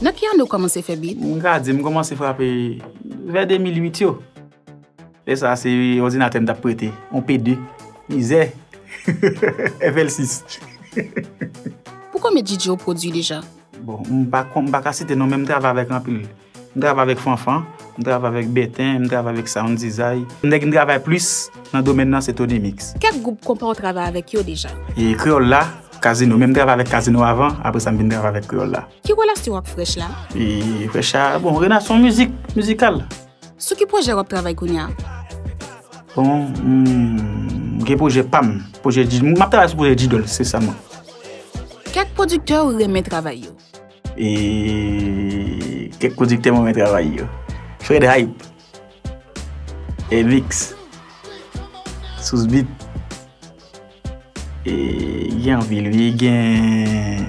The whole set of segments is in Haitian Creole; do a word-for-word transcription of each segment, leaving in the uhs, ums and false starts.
Nan ki ane w kòmanse fè bit? M ka di m kòmanse frape vè de mil uit yo. Lè sa a se òdinatè m t ap prete, yon P de. Mizè. F L sis. Pou konbyen D J w pwodui deja? Bon, m pa kon, m pa ka site non, men m travay avèk anpil. M travay avèk Fanfan, m travay avèk Bèten, m travay avèk Sound Design. Nèg m travay plis nan domèn nan se Tony Mix. Kèk gwoup konpa w travay avèk yo deja? E Kreyòl La, Kazino. Men m travay avèk Kazino avan, apre sa m vin travay avèk Kreyòl La. Ki relasyon w ak Fresh La? E Fresh La, bon, relasyon mizik, mizikal. Sou ki pwojè w ap travay kounye a? Bon, m gen pwojè pa m. Pwojè di, m ap travay sou pwojè Didol, se sa mwen. Kèk pwodiktè ou renmen travay yo? E kèk pwodiktè mwen renmen travay yo. Fred Hype, Evix, Sous Beat. E gen anpil, wi, gen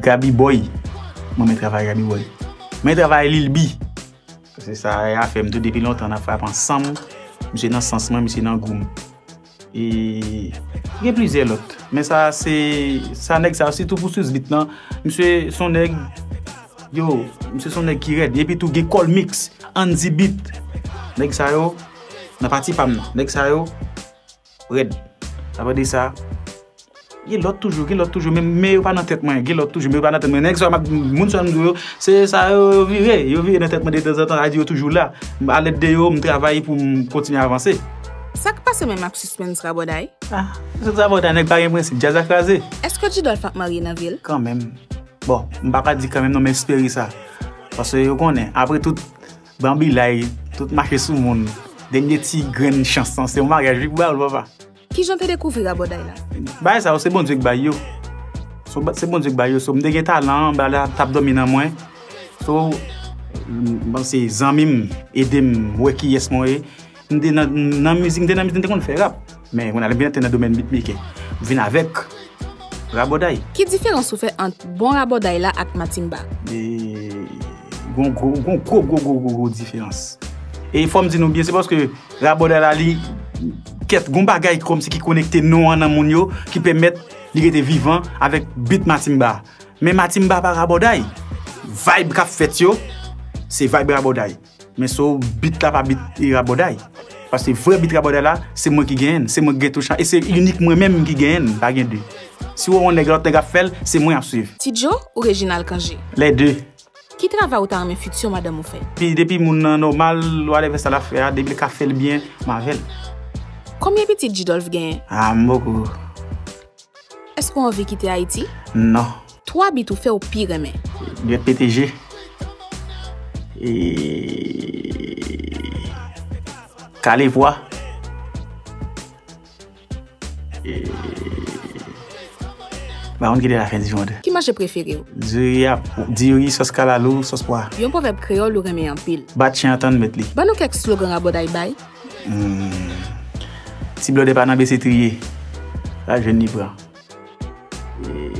Gaby Boy. Mwen renmen travay Gaby Boy. Mwen travay Lil B. Se sa afè m tou depi lontan n ap frape ansanm. Misye nan sans mwen, misye nan gou m. E gen plizyè lòt. Men sa se, sa nèg sa yo, sitou pou Sous Beat lan, misye se yon nèg, yo, misye se yon nèg ki rèd. Epi tou gen Colmix, Andy Beat. Nèg sa yo, nan pati pa m nan. Nèg sa yo, rèd. Apre de sa, gen lòt toujou, gen lòt toujou, men, men yo pa nan tèt mwen, gen lòt toujou, men yo pa nan tèt mwen. Nèg sa yo, m ap, moun sa yo m di yo, se sa yo, yo vire, yo vire nan tèt mwen detanzantan, sa vle di yo toujou la. M, alèd de yo, m travay pou m kontinye avanse. Sa k pase menm ak Suspens Rabòday? Ah, Suspens Rabòday, nèg pa gen prensip, djaz la kraze. Èske Didolf ap marye nan vil? Kanmenm. Bon, m pa ka di kanmenm non, m espere sa. Paske yo konnen, apre tout banbilay, tout mache sou moun, dènye ti grenn chans lan, se yon maryaj wi pou ba yo l, papa. Kijan w te dekouvri Rabòday la? Bagay sa yo, se Bondye k bay yo. So, se Bondye k bay yo. So, m te gen talan, bagay la t ap dòmi nan mwen. So, m panse zanmi m ede m wè kiyès mwen ye. M te nan, nan mizik, m te nan mizik, m te konn fè rap. Men, kounye a, lè m vin antre nan domèn beatmaking, m vin avèk rabòday. Ki diferans ou fè ant bon rabòday la ak matimba? E, gon gwo, gon gwo, gwo, gwo, gwo, gwo diferans. E fò m di nou byen, se paske rabòday la, li, kèt, gon bagay kòmsi ki konekte non an nan moun yo, ki pèmèt li rete vivan avèk beat matimba. Men matimba pa rabòday. Vibe k ap fèt yo, se vibe rabòday. Men so beat la pa beat e rabòday. Paske vrè beat rabòday la, se mwen ki genyen l, se mwen ki gen touch lan, e se inik mwen menm ki genyen l, pa gen de. Si w wè yon nèg, lòt nèg ap fè l, se mwen y ap swiv. Ti Djo ou Reginald Cangé? Lè de. Ki travay ou ta renmen fitir madanm ou fè? Pi, depi moun nan nòmal, whatever sa l ap fè a, depi l ka fè l byen, m avè l. Konbyen pitit Didolf genyen? Ah, m poko. Èske w anvi kite Ayiti? Non. Twa beat ou fè ou pi renmen? Dwèt P T G. E Kale vwa. E pa konn kite lafen di mond. Ki manje prefere w? Diri a, diri, sòs kalalou, sòs pwa. Yon pwovèb kreyòl ou renmen anpil. Bat chen an tann mèt li. Ban nou kèk slogan rabòday bay. Hmm. Ti blòdè pa nan bese triye. Sa jwenn li pran. E,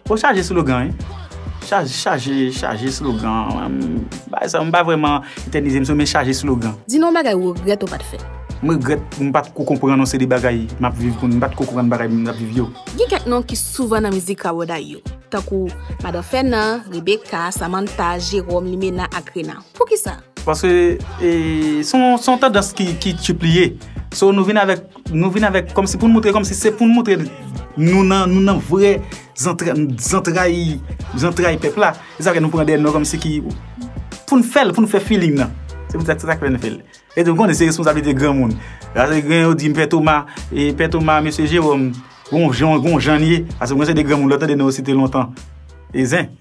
o, chaje slogan, wi. Chaje, chaje, chaje slogan. Bagay sa, m pa vrèman etènize m sou, men chaje slogan. Di nou yon bagay ou regrèt ou pa t fè. M regrèt, m pa t ko konprann yon seri de bagay m ap viv, m pa t ko konprann bagay m ap viv yo. Gen kèk non ki souvan nan mizik rabòday yo, tankou Madan Fènan, Rebeka, Samantha, Jeròm, Limena ak Rena. Poukisa? Paske, e, se yon, se yon tandans ki, ki tchip li ye. So, nou vin avèk, nou vin avèk kòmsi pou n montre, kòmsi se pou n montre nou nan, nou nan vrè zantra-, zantray, zantray pèp la. Se sa fè nou pran de non kòmsi ki, pou n fè l, pou n fè feeling nan. Se pou sa, se sa k fè n fè l. E tou, m konnen se responsablite granmoun. Paske gen yo di m Pè Toma, e Pè Toma, Mesye Jewòm, gon jan, gon jan n ye. Paske mwen se de granmoun, lè w tande non yo site lontan. E zen.